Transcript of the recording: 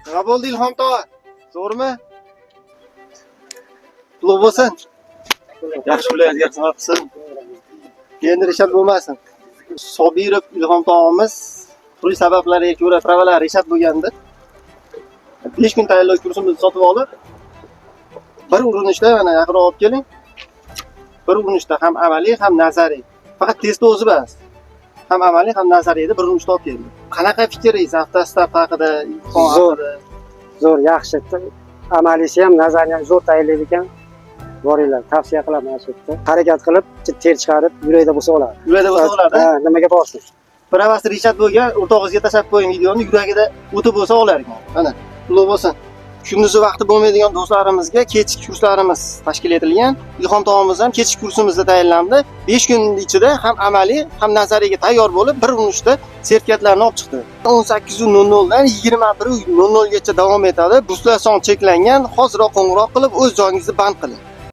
Nima bo'ldi, Ilhom tog'a? Zo'rmi? Qutlug' bo'lsin. Yaxshi viloyatga xizmat qilsin. Endi решать bo'lmasin. Sobirov Ilhom tog'amiz turli sabablarga ko'ra права lar решать bo'lgandi. 5 kun tayyorlash kursimizni sotib olib, bir urinishda, mana, yaqinroq olib keling. Bir urinishda ham amaliy, ham nazariy. Faqat test o'zi emas. Ham amaliy, ham nazariyda bir urinishda olib keldi. Qanaqa fikringiz avtostart haqida, imtihon Zo'r. haqida? Zo'r, yaxshi. Amaliysi ham, nazariy ham zo'r tayyorlaydi ekan. Boringlar, tavsiya qilaman shu yerda. Harakat qilib, ter chiqarib, yurakda bo'lsa oladi. Yurakda bo'lsa oladi. Ha, nimaga borsin? Права si решать bo'lgan o'rtog'ingizga tashlab qo'ying videoni, yuragida o'ti bo'lsa olar ekan. Mana, qutlug' bo'lsin. Kunduzi vaqti bo'lmaydigan do'stlarimizga kechki kurslarimiz tashkil etilgan. Ilhom tog'amiz ham kechki kursimizda tayinlandi. 5 kun ichida ham amaliy, ham nazariyga tayyor bo'lib, bir urinishda sertifikatlarni olib chiqdi. 18:00 dan 21:00 gacha davom etadi. Kurslar soni cheklangan. Hoziroq qo'ng'iroq qilib, o'z joyingizni band qiling.